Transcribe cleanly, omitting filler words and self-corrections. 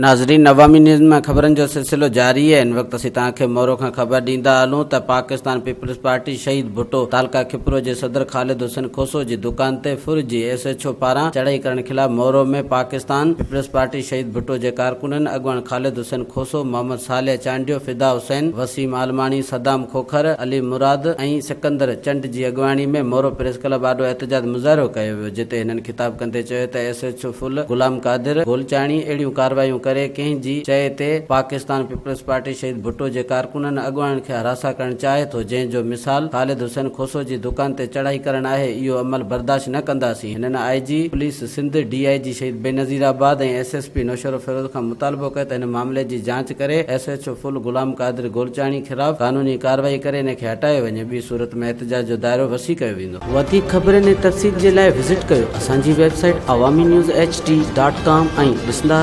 ناظرين عوامي نيوز مان خبرن جو سلسلو جاري آهي هن وقت اسين توهان کي مورو کان خبر ڏيندا هلون ته پاڪستان پيپلز پارٽي شهيد ڀٽو تعلقه کپرو جي صدر خالد حسين کوسو جي دڪان تي ڦر جي ايس ايڇ او پاران چڙهائي ڪرڻ خلاف مورو ۾ پاڪستان پيپلز پارٽي شهيد ڀٽو جي ڪارڪنن اڳواڻ خالد حسين کوسو، محمد صالح چانڊيو، فدا حسين، وسيم عالماڻي، صدام کوکر، علي مراد ۽ سڪندر چنڊ جي اڳواڻي ۾ مورو پريس ڪلب آڏو احتجاج مظاهرو ڪيو ويو جتي هنن خطاب ڪندي چيو ته ايس ايڇ او ڦل غلام قادر گولچاڻي اهڙيون ڪارروايون ڪري ڪنهن جي چئي تي پاڪستان پيپلز پارٽي شهيد ڀٽو جي ڪارڪنن اڳواڻن کي هراسان ڪرڻ چاهي ٿو جنهن جو مثال خالد حسين کوسو جي دڪان تي چڙهائي ڪرڻ آهي اهو عمل برداشت نه ڪنداسين هنن I G police Sindh, D I G Shaheed Benazirabad ۽ S S P Naushahro Feroze کان مطالبو ڪيو ته هن معاملي جي جاچ ڪري ايس ايڇ او ڦل غلام قادر گولچاڻي خلاف قانوني ڪارروائي ڪري ان کي هٽايو وڃي ٻي صورت ۾ احتجاج جو دائرو وسيع ڪيو ويندو. وڌيڪ خبرن ۽ تفصيل جي لاء وزٽ ڪيو اسان جي website Awami news H D dot com ۽ ڏسندا.